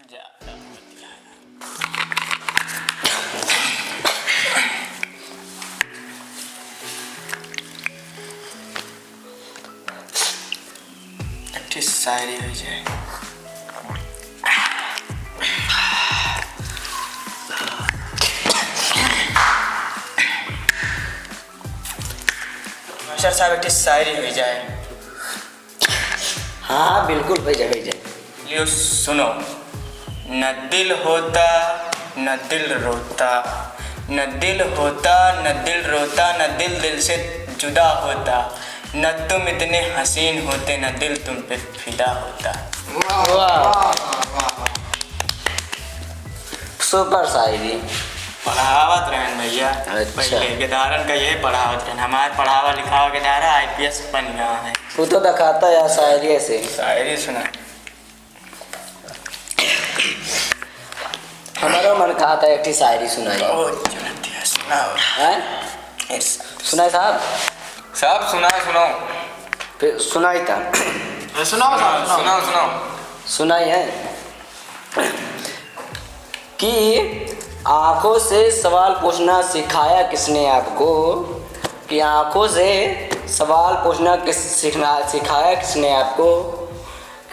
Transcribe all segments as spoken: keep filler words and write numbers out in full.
एक ठे शायरी हो जाए। मास्टर साहब, एक ठे शायरी हो जाए। हाँ, हाँ, बिल्कुल, हो जाए, हो जाए। लियो सुनो। न दिल होता, न दिल रोता, न दिल होता, न दिल रोता, न दिल दिल से जुदा होता, न तुम इतने हसीन होते, न दिल तुम पे फिदा होता। वाह, वाह, वाह, वाह। सुपर शायरी। पढ़ावत रहन भैया। अच्छा। पहिले गदारन का यही पढ़ावत रहन। हमार पढ़ावा लिखावा गदारा आईपीएस बन गया है। वो तो दिखाता है शायरी से। शायरी सुना। हमारा मन कहा था एक ठे शायरी सुनाई। ओ, चलत है, सुनाओ। हैं? इस- सुनाई साहब? साहब, सुनाओ, सुनाओ। फिर सुनाई था। ए, सुनाओ साहब, सुनाओ। सुनाओ, सुनाओ। सुनाई है कि आंखों से सवाल पूछना सिखाया किसने आपको? कि आंखों से सवाल पूछना किस, सीखना, सिखाया किसने आपको?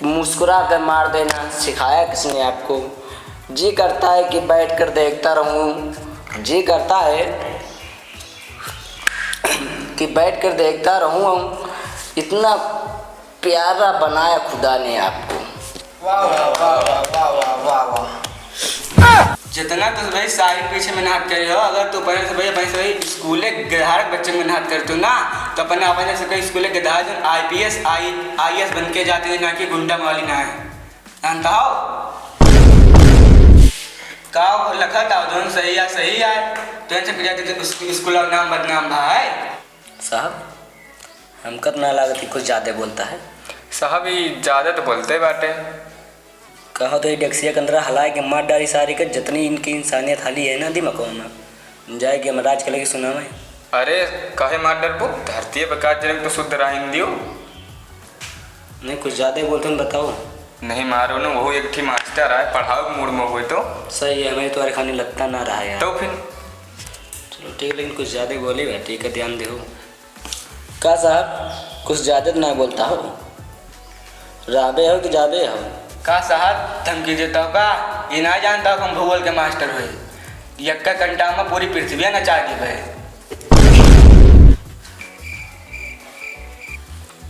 मुस्कुरा कर मार देना सिखाया किसने आपको? जी करता है कि बैठ कर देखता रहूं, जी करता है कि बैठ कर देखता रहूं, इतना प्यारा बनाया खुदा ने आपको। वाह, वाह, वाह। जितना तो भाई शायरी पीछे मेहनत करी हो, अगर तू पहले से भाई, भाई से भाई स्कूले गधार बच्चे मेहनत करतू ना, तो अपने, अपने से कोई स्कूले गधार जो आईपीएस, आई, आईएएस बन के जाते थे, ना कि गुंडा मौली ना है। जानता हो? का लखत आओ, जौन सही या सही आए, तो इनसे पूछा कि उस स्कूल का नाम बदनाम भाई। साहब, हमका त ना लागत कि कुछ ज्यादा बोलता है। साहब, ई ज्यादा तो बोलते बाटे। कहो तो ई डेस्किया के अंदर हलाए के मार डाली सारी के, जितनी इनकी इंसानियत हाली है ना दिमागों में, जाए के यमराज के लगे सुनावे। अरे, काहे मार डरबो? धरती पे का जन्म तो शुद्ध राहिन दियो। नहीं, कुछ ज्यादा ही बोलते हैं, बताओ। नहीं मारो ना, वो एक ठे मास्टर आए, पढ़ाओ मूड में हुए तो। सही है, हमें तुम्हारे खाने लगता ना रहा यार। तो फिर? चलो ठीक, लेकिन कुछ ज्यादा ही बोली बा, ठीक है, ध्यान दो। का साहब, कुछ ज्यादा तो ना बोलता हो? राबे हो कि जाबे हो? का साहब, धमकी देता हो का? ये ना जानता हो हम भूगोल के मास्टर हुए? यक्का घंटा में पूरी पृथ्वी नचा दी भाई।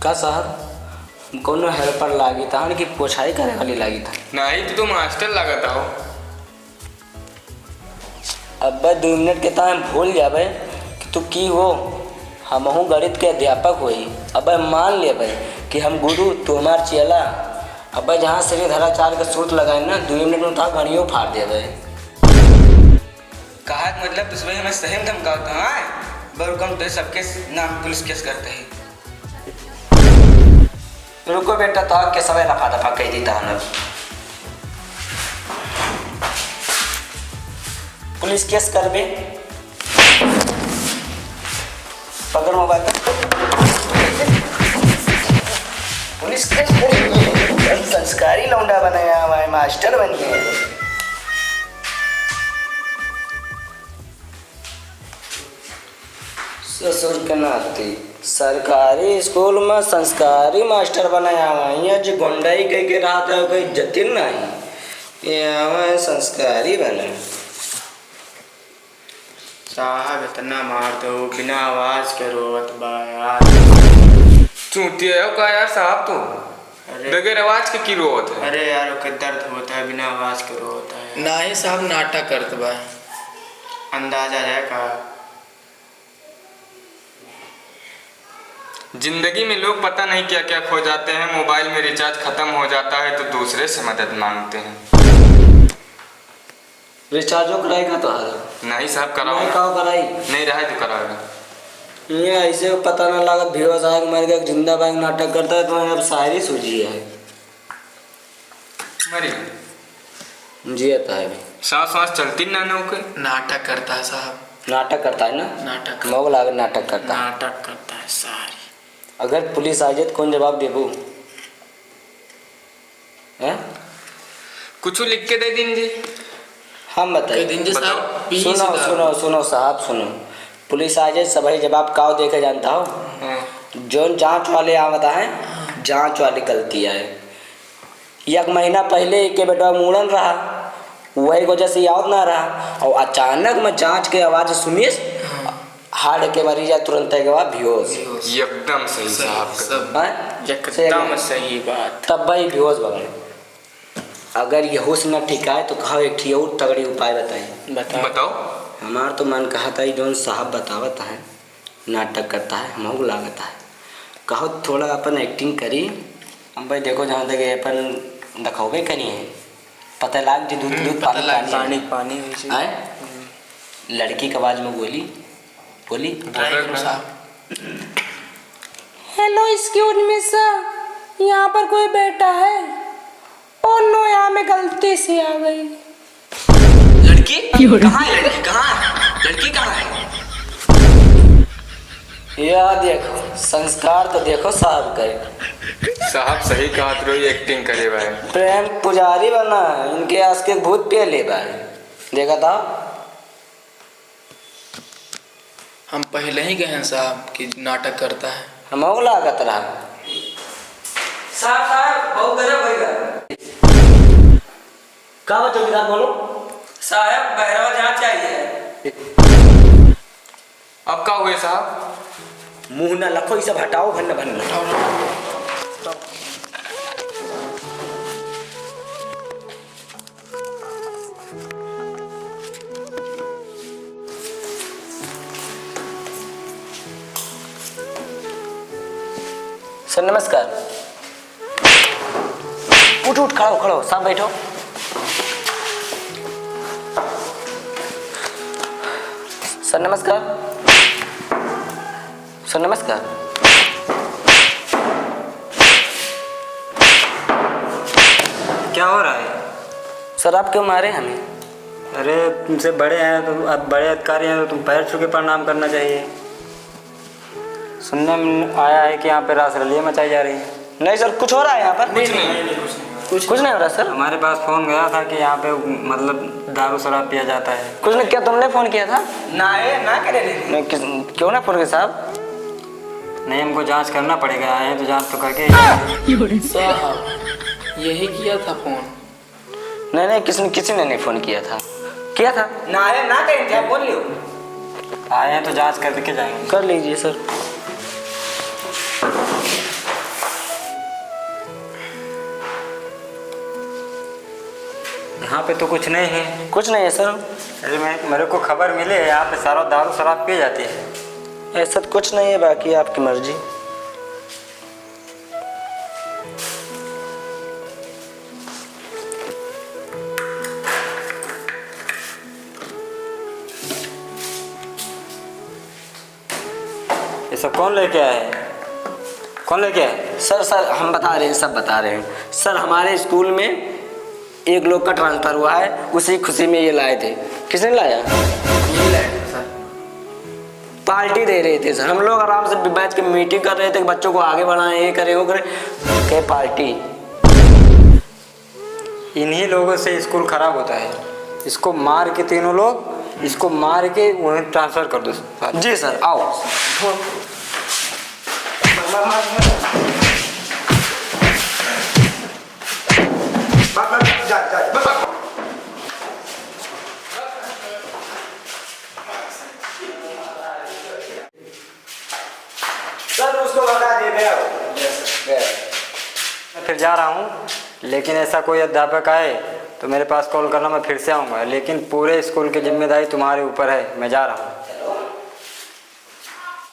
का साहब, हम कौनो हेल्पर लागी था कि पोछाई करे वाली लागी था? नहीं तो तू मास्टर लागत हो। अबे दो मिनट के तान भूल जाबे कि तू की हो, हमहू गणित के अध्यापक होई। अबे मान लेबे कि हम गुरु, तू हमार चेला। अबे जहाँ श्रीधराचार्य के सूत लगाए ना, दो मिनट में तो घड़ियों फाड़ देबे। कहा के मतलब तू सुबह हमें सही में धमकावत हो, हाँ? बरुकम तो सबके नाम पुलिस केस करते हैं। रुको बेटा, तो आग के समय रफा दफा कह दी तहन। पुलिस केस करबे। पकड़ मोबाइल। पुलिस केस करबे। संस्कारी लौंडा बने, हमारे मास्टर बनिए। ससुर के नाती सरकारी स्कूल में संस्कारी मास्टर बनाया हुआ है, जे गुंडई कह के रहा था, कोई इज्जत ही नहीं। ये हमें संस्कारी बने। साहब, इतना मार दो, बिना आवाज के रोवत बा यार। चूतिया हो का यार साहब तू? अरे। बगैर आवाज के की रोवत है? अरे यार, ओके दर्द होता है, बिना आवाज के रोवत है। नाही साहब, नाटक करत बा। अंदाजा है का? जिंदगी में लोग पता नहीं क्या-क्या खो जाते हैं। मोबाइल में रिचार्ज खत्म हो जाता है तो दूसरे से मदद मांगते हैं। रिचार्जो कराई का तोहार? नहीं साहब, कराओ। नहीं, का कराई? नहीं रहे तो कराओ। ये ऐसे पता ना लागत, भीवा साहब मर गए, जिंदा बैंक नाटक करता है, तो अब शायरी सूझी है। मरी। जियत है अभी। सांस वास चलती ना ना ओके। नाटक करता है साहब। नाटक करता है ना? नाटक। मौग लागे नाटक करता है। नाटक करता है सारी। अगर पुलिस आ जाए तो कौन जवाब देबू? हैं? कुछ लिख के दे दीन जी। हम बताई। कह दीन जी साहब, बताओ। पी सुनो, सीधा। सुनो, सुनो साहब, सुनो। पुलिस आ जाए, सबही जवाब काव देखे जानता हो? हाँ। जौन जांच वाले आवत है, जांच वाली गलती है। एक महीना पहले एक बेटवा मूड़न रहा, वही वजह से याद ना रहा, और अचानक में जांच के आवाज सुनिस, हाँ। हार्ट के मरीज है, तुरंत के बाद बेहोश। बेहोश। एकदम सही सही, साहब। सब हैं? एकदम सही बात। तब भाई बेहोश बगड़े। अगर यहू से न ठिकाए तो कहो एक ठे और तगड़ी उपाय बताई। बताओ। बताओ। हमार तो मन कहत है, जौन साहब बतावत है, नाटक करता है, हमहू लागत है। कहो थोड़ा अपन acting करी। हम भाई देखो, जहाँ तक ये अपन दिखावे करी है, पता लाग जी, दूध, हम्म, दूध, पता पानी, लाग पानी। पानी, पानी होइ जी। आए? हम्म। लड़की के आवाज में बोली, बोली। बोलो साहब। Hello, excuse me sir, यहाँ पर कोई बैठा है? Oh no, यहाँ मैं गलती से आ गई। लड़की? क्यों रे? कहाँ है लड़की? कहाँ है? लड़की कहाँ है? या देखो, संस्कार तो देखो साहब के। साहब सही कहत रहो, ये acting करे भाई। प्रेम पुजारी बना है, इनके आस के भूत पे ले भाई। देखा था? हम पहिले ही कहेन साहब कि नाटक करता है। हमहू लागत रहा। साहब, साहब, बहुत गजब होइगा। का बा चौकीदार, बोलो। साहब, बहरवा जांच चाहिए। अब का हुए साहब? मुंह ना लखो, ई सब हटाओ, भन्न, भन्न। सर, नमस्कार। उठ, उठ, खड़ा हो, खड़ा हो, साहब, बैठो। सर, नमस्कार। सर, नमस्कार। क्या हो रहा है? सर, आप क्यों मारे हमें? अरे, तुमसे बड़े हैं, तो अब बड़े अधिकारी हैं, तो तुम पैर छू के प्रणाम करना चाहिए। सुनने में आया है कि यहाँ पे रासलीला मचाई जा रही है। नहीं सर, कुछ हो रहा है यहाँ पर? कुछ नहीं, नहीं, नहीं, कुछ नहीं। कुछ नहीं हो रहा सर। हमारे पास फोन गया था कि यहाँ पे, मतलब, दारू शराब पिया जाता है। कुछ नहीं, क्या तुमने फोन किया था? ना, ये ना करे रे। नहीं, किस, क्यों ना फोन किया साहब? नहीं, हमको जांच करना पड़ेगा, आए हैं तो जांच तो करके ही जाएंगे। साहब, यही किया था फोन। नहीं, नहीं, किसी ने, किसी ने नहीं फोन किया था। किया था? ना, अरे ना करें, क्या बोल लियो? आए हैं तो जांच करके जाएंगे। कर लीजिए सर। यहाँ पे तो कुछ नहीं है। कुछ नहीं है सर। अरे, मैं, मेरे को खबर मिली है, यहाँ पे सारा दारू शराब पी जाती है। ऐसा तो कुछ नहीं है, बाकी आपकी मर्जी। ये सब कौन लेके आए? कौन लेके आए? सर, सर, हम बता रहे हैं, सब बता रहे हैं। सर, हमारे स्कूल में एक लोग का ट्रांसफर हुआ है, उसी खुशी में ये लाए थे। किसने लाया? यही लाए थे सर। पार्टी दे रहे थे सर। हम लोग आराम से बैठ के मीटिंग कर रहे थे कि बच्चों को आगे बढ़ाएं, ये करें, वो करें। कहे पार्टी। इन्हीं लोगों से स्कूल खराब होता है। इसको मार के तीनों लोग, इसको मार के उन्हें ट्रांसफर कर दो सारे। जी सर, आओ। सर, उसको भगा दे, गया वो। गया। मैं फिर जा रहा हूँ, लेकिन ऐसा कोई अध्यापक आए तो मेरे पास कॉल करना, मैं फिर से आऊँगा, लेकिन पूरे स्कूल की जिम्मेदारी तुम्हारे ऊपर है। मैं जा रहा हूँ।